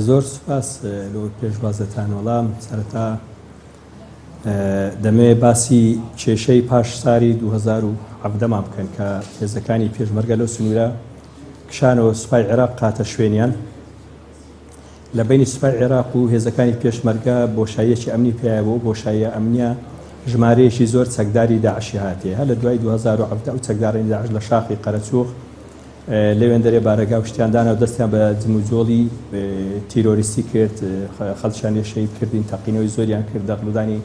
زۆر سوپاس لۆ پێشوازەتان. وەڵام سەرەتا دەمەوێت باسی کێشەی پاش ساری 2017 مان بکەن کە هێزەکانی پێشمەرگە لەو سنوورە کشانەوە سوپای عێراق قاتە شوێنیان. لە بەینی سوپای عێراق و هێزەکانی پێشمەرگە بۆشاییەکی ئەمنی پەیا بوو، ئەو بۆشاییە ئەمنییە ژمارەیەکی زۆر چەکداری داعشی هاتێ. هەر لە دوای 2017 ئەو چەکدارانی داعش لە شاخی قەرەچووغ لەوێندەرێ بارەگا و شتیان دانا و دەستیان بە جموجۆڵی تیرۆریستی کرد، خەڵکیان لێ شەهید کردین، تەقینەوەی زۆریان کرد، دەغڵودانی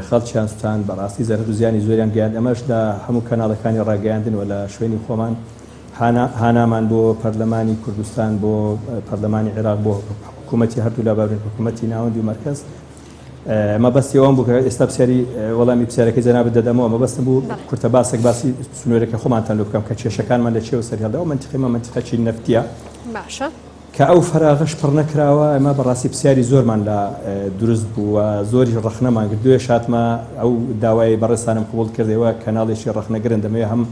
خەڵکیان سوتاند، بەڕاستی زەرەر و زیانی زۆریان گەیاند، ئەمەش لە هەموو کەناڵەکانی ڕاگەیاندن و لە شوێنی خۆمان هانامان بۆ پەرلەمانی کوردستان، بۆ پەرلەمانی عێراق، بۆ حکوومەتی هەردوولا بابرێن حکوومەتی ناوەندی و مەرکەز. مەبەستی ئەوەم بوو کە ئێستا پرسیاری وەڵامی پرسیارەکەی جەنابت دەدەمەوە، مەبەستم بوو کورتە باسێک باسی سنوورەکە خۆمانتان لۆ بکەم کە کێشەکانمان لە چێوە سەریهەڵدا. ئەو مەنتیقەی مە مەنتیقەکی نەفتیە باشە. کە ئەو فەراغەش پڕ نەکراوە، ئێمە بەڕاستی پرسیاری زۆرمان لا دروست بوو و زۆریش ڕەخنەمان گرت. دوێ شاتمە ئەو داوایەی بەڕێزتانم قبوڵ کرد، ئێوە کەناڵێکی ڕەخنەگرن، دەمەوێ هەم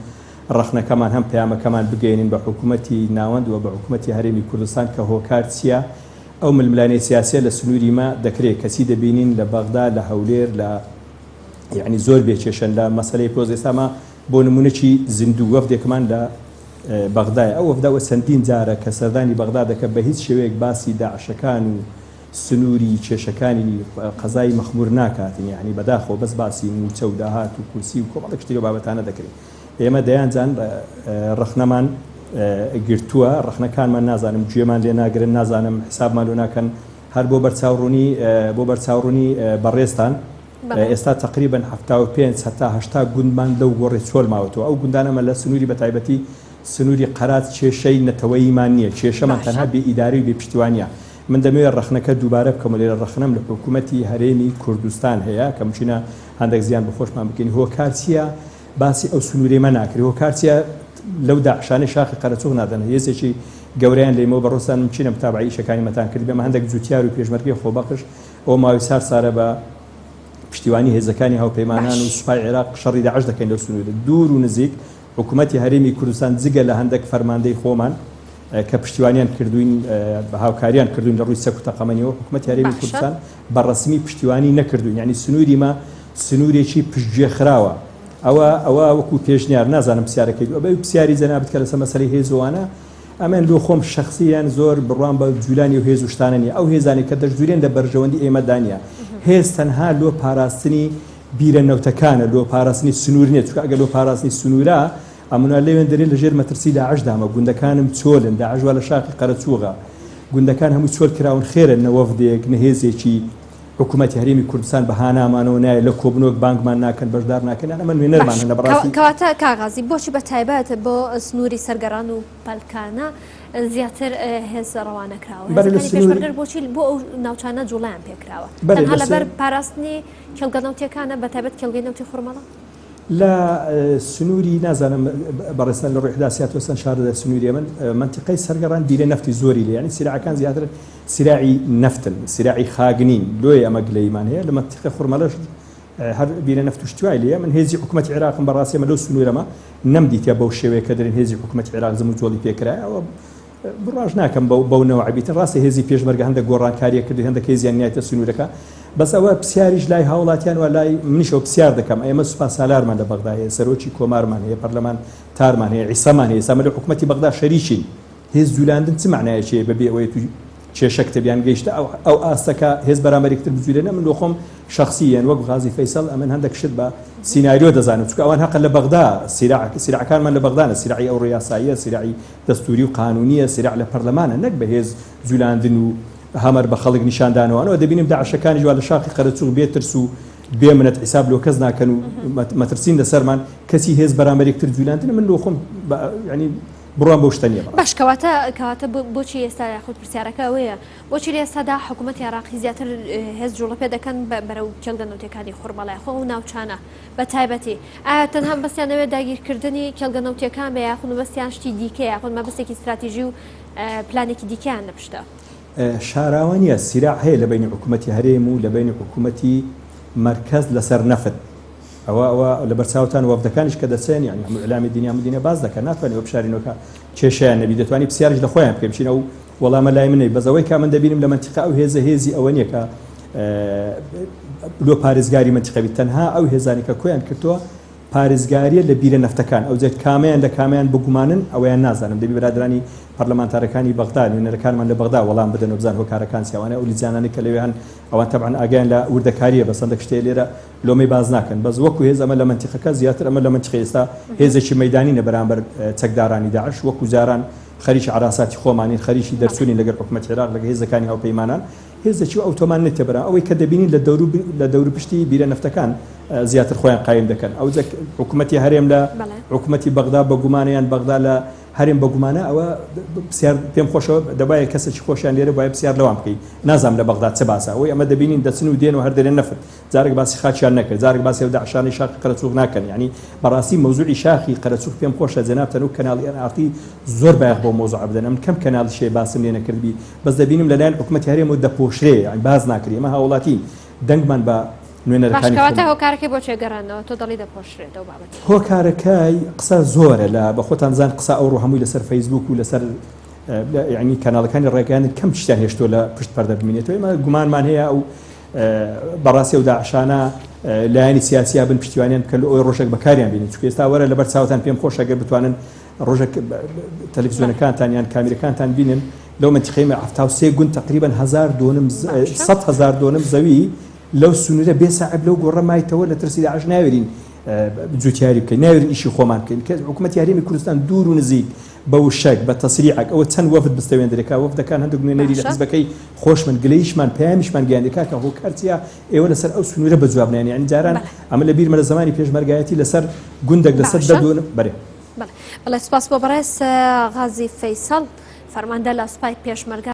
ڕەخنەکەمان هەم پەیامەکەمان بگەیەنین بە حکوومەتی ناوەند و بە حکوومەتی هەرێمی کوردستان کە هۆکار چییە ئەو ململانێ سیاسیە لە سنووری مە دەکرێ، کەچی دەبینین لە بەغدا، لە هەولێر، لە یەعنی زۆر بێ کێشەن لە مەسەلەی پۆست. ئێستا مە بۆ نموونەکی زیندوو وەفدێکمان لە بەغدایە، ئەو وەفدە ئەوە چەندین جارە کە سەردانی بەغدا دەکە بە هیچ شێوەیەک باسی داعشەکان و سنووری کێشەکانی قەزای مەخموور ناکاتن، یەعنی بەداخەوە بەس باسی مووچە و داهات و کورسی و کۆمەڵێک شتی لەو بابەتانە دەکرێ. ئێمە دەیان جان ڕەخنەمان گرتووە، ڕەخنەکانمان نازانم گوێمان لێ ناگرن، نازانم حسابمان لۆ ناکەن، هەر بۆ بەرچاوڕوونی بۆ بەرچاوڕوونی بەڕێزتان ئێستا تەقریبەن 75 هەتا 80 گوندمان لەو گۆڕێ چۆل ماوەتەوە. ئەو گوندانەمە لە سنووری بە تایبەتی سنووری قەرات کێشەی نەتەوەییمان نییە، کێشەمان تەنها بێ ئیداری و بێ پشتیوانییە. من دەمەوێت ڕەخنەکە دووبارە بکەم و لێرە ڕەخنەم لە حکوومەتی هەرێمی کوردستان هەیە کە ممکنە هەندێک زیان بە خۆشمان بکەین. هۆکار چییە باسی ئەو سنوورەی مە ناکرێ؟ هۆکار چییە لەو داعشانەی شاخی قەرەچوغ نادەن؟ هێزێکی گەورەیان لێمەوە بەڕۆستان ممکنە متابعەی ئیشەکانی مەتان کردبێ. ئەمە هەندێک جووتیار و پێشمەرگەی خۆبەخش ئەو ماوەی سار سارە بە پشتیوانی هێزەکانی هاوپەیمانان و سوپای عێراق شەڕی داعش دەکەین لەو سنوورە دوور و نزیک. حکوومەتی هەرێمی کوردستان جگە لە هەندێک فەرماندەی خۆمان کە پشتیوانیان کردوین، هاوکاریان کردوین لە ڕووی چەک و تەقەمەنیەوە، حکوومەتی هەرێمی کوردستان بە ڕەسمی پشتیوانی نەکردوین. یعنی سنووری مە سنوورێکی پشتگوێ خراوە. ئەوە ئەوە وەکوو پێشنیار نازانم پرسیارەکەی دوو ئەبێ پرسیاری جەنابت کە لەسەر مەسەلەی هێز و وانە ئەمن لۆ خۆم شەخسیەن زۆر بڕوام بە جولانی و هێز و شتانە نیە. ئەو هێزانەی کە دەشجولێن لە بەرژەوەندی ئێمەدا نیە. هێز تەنها لۆ پاراستنی بیرە نەوتەکانە، لۆ پاراستنی سنوور نیە. چونکە ئەگەر لۆ پاراستنی سنوورە ئەمنا لەوێن دەرێ لە ژێر مەترسی داعش دامە. گوندەکانم چۆلن، داعش وا لە شاخی قەرەچووغە. گوندەکان هەموو چۆل کراون. خێرە نە وەفدێک نە هێزێکی حکوومەتی هەرێمی کوردستان بە هانامانەوە نایە، لە کۆبنۆک بانگمان ناکەن، بەشدار ناکەن، یان ئەمە نوێنەرمان باش هەن بەڕاستی. کەواتە کاک غازی بۆچی بە تایبەت بۆ سنووری سەرگەڕان و پەلکانە زیاتر هێز ڕەوانە کراوە؟ بەرێ لە هێزەکانی سنووری پێشمەرگەش بۆچی بۆ ئەو ناوچانە جوڵەیان پێکراوە؟ بەرێ تەنها لە لەبەر پاراستنی کێڵگە نەوتیەکانە بە تایبەت کێڵگەی نەوتی خورمەڵە؟ لە سنووری نازانم بەڕێزتان لە ڕووی ئیحداسیاتەوە چەند شارەزای سنووری ئێمەن، مەنتیقەی سەرگەڕان بیرە نەفتی زۆری لێیە، یانی سیراعەکان زیاتر سیراعی نەفتن، سیراعی خاک نین، لۆیە ئەمە گلەییمان هەیە، لە مەنتیقەی خورمەڵەش هەر بیرە نەفت و شتوای لێیە، من هێزی حکوومەتی عێراقم بەڕاستی ئەمە لەو سنوورەمە نەمدیتە بەو شێوەیە کە دەرێن هێزی حکوومەتی عێراق جم و جۆڵی پێ کرایە، ئەوە بڕواش ناکەم بەو بەو نەوعە بیتن، ڕاستە هێزی پێشمەرگە هەندێک گۆڕانکاریە کرد و هەندێک هێزیان نیایتە سنوورەکە، بەس ئەوە پرسیاریش لای هاوڵاتیان و لای منیشەوە پرسیار دەکەم، ئێمە سوپا سالارمان لە بەغدا هەیە، سەرۆکی کۆمارمان هەیە، پەرلەمانتارمان هەیە، عیسەمان هەیە، ئێستا ئەمە لە حکوومەتی بەغدا شەریکین، هێز جولاندن چ مەعنایەکی هەیە بەبێ ئەوەی تو کێشەکتە بیان گەیشتە ئەو ئەو ئاستە کە هێز بەرامبەر یەکتر بجولێنە من لۆخۆم شەخسیەن وەک غازی فەیسەڵ ئەمن هەندێک شت بە سیناریۆ دەزانم چونکە ئەوان هەقە لە بەغدا سیراع سیراعەکانمان لە بەغدانە سیراعی ئەوڕۆ یاساییە سیراعی دەستوری و قانونیە سیراع لە پەرلەمانە نەک بە هێز جولاندن و هەمەر بە خەڵک نیشاندانەوە ئەوە دەبینم داعشەکانیش وا لە شاخی قەرەچوغ بێ ترس و بێ منەت حیساب لۆ کەس ناکەن و مەترسین لەسەرمان کەچی هێز بەرامبەر یەکتر جولاندن من لۆ خۆم یعنی بڕوام بەو شتە نییە بەڕاستی. باش کەواتە کەواتە بۆچی ئێستا یاخود پرسیارەکە ئەوەیە بۆچی لە ئێستادا حکوومەتی عێراقی زیاتر هێز جوڵە پێ دەکەن بەرەو کێڵگە نەوتیەکانی خورمەڵە یاخۆ ئەو ناوچانە بە تایبەتی ئایا تەنها مەبەستیان ئەوەیە داگیرکردنی کێڵگە نەوتیەکان بێ یاخود مەبەستیان شتی دیکەیە یاخود مەبەستێکی ستراتیژی و پلانێکی دیکەیان لە پشتە؟ شاراوە نییە سیراع هەیە لە بەینی حکوومەتی هەرێم و لە بەینی حکوومەتی مەرکەز لەسەر نەفت. ئەوە ئەوە لەبەرچاوتان وەفدەکانیش کە دەچێن یعنی هەموو ئیعلامی دنیا هەموو دنیا باس دەکەن ناتوانین ئەوە بشارینەوە کە کێشەیان نەبی دەتوانی پرسیاریش لە خۆیان بکەین بچین ئەو وەڵامە لای منەی بەس ئەوەی کە من دەبینم لە مەنتیقە ئەو هێزە هێزی ئەوە نییە کە لۆ پارێزگاری مەنتیقە بیت تەنها ئەو هێزانی کە کۆیان کردووە پارێزگاریە لە بیرە نەفتەکان ئەوجە کامەیان لە کامەیان بگومانن ئەوەیان نازانم دەبی برادرانی پەرلەمانتارەکانی بەغدا نوێنەرەکانمان لە بەغدا وەڵام بدەن و بزان هۆکارەکان چیە ئەوانە ئەو لیجانانەی کە لەوێ هەن ئەوان تەبعەن ئاگایان لە وردەکاریە بەس هەندێک شتێ لێرە لۆمەی باس ناکەن بەس وەکو هێز ئەمە لە مەنتیقەکە زیاتر ئەمە لە مەنتیقە ئێستا هێزێکی مەیدانینە بەرامبەر چەکدارانی داعش وەکو جاران خەریکی عەراساتی خۆمانین خەریکی دەرچوونین لەگەر حکومەتی عێراق لەگە هێزەکانی هاوپەیمانان هێزێکی ئەوتۆمان نێتە بەرام ئەوەی کە دەبینین لە دەورو لە دەوروپشتی بیرە نەفتەکان زیاتر خۆیان قایم دەکەن ئەوجە حکومەتی هەرێم لە حکومەتی بەغدا بە گومانە یان بەغدا لە هەرێم بە گومانە ئەوە پرسیار پێم خۆشە دەبایە کەسێکی خۆشیان لێرە بایە پرسیار لەوان بکەی نازانم لە بەغدا چ باسە ئەوەی ئەمە دەبینین دەچن و دێن و هەر دەرێن نەفت جارێک باسی خاکیان نەکرد جارێک باسی ئەو داعشانەی شاخی قەرەچوغ ناکەن یانی بەڕاستی مەوزوعی شاخی قەرەچوغ پێم خۆشە جەنابتان و کەناڵی ئێن ئاڕ تی زۆر بایەخ بەو مەوزوعە بدەن ئەمن کەم کەناڵیش هەیە باسم لێ نەکردبی بەس دەبینم لەلایەن حکومەتی هەرێمەوە دەپۆشرێ یانی باس ناکرێ ئێمە هاوڵاتین دەنگمان بە باش نوێنەرەکانی کەواتە خۆمان هۆکارەکەی بۆ چیە گەڕاندنەوە تۆ دەڵی دەپۆشرێت ئەو بابەتە. هۆکارەکەی قسە زۆرە لە بە خۆتان زان قسە ئەوڕۆ هەمووی لەسەر فەیسبووک و لەسەر یعنی کەناڵەکانی ڕێگەیاندن کەم شتیان هێشتووە لە پشت پەردە بمینێتەوە ئێمە گومانمان هەیە ئەو بەڕاستی ئەو داعشانە لایەنی سیاسیا بن پشتیوانیان بکەن ئەوی ڕۆژێک بەکاریان بینن چونکە ئێستا وەرە لەبەر چاوتان پێم خۆشە گەر بتوانن ڕۆژێک تەلەفزیۆنەکانتان یان کامیرەکانتان بینن لەو منتیقەی مە 73 گوند تقریبا هزار دۆنم 100 هزار دۆنم زەوی لەو سنوورە بێ ساعب لەو گۆڕە مایتەوە لە ترسی داعش ناوێرین جوتیاری بکەین ناوێرین ئیشی خۆمان بکەین کە حکوومەتی هەرێمی کوردستان دوور و نزیک بە وشەک بە تەسریعەک ئەوە چەند وەفد بستەوێندرێ کا وەفدەکان هەندێک نوێنەری لە باشە. حزبەکەی خۆشمن گلەییشمان پەیامیشمان گەیاندی کاکە هۆکار چیە ئێوە لەسەر ئەو سنوورە بە جواب نایەن یانی جاران بەڵێ. ئەمە لە بیرمە لە زەمانی پێشمەرگایەتی لەسەر گوندێک لەسەر دە باشە. دۆنم بەرێ. بەڵێ بەڵێ سوپاس بۆ بەڕێز غازی فەیسەڵ فەرماندە لە سوپای پێشمەرگە.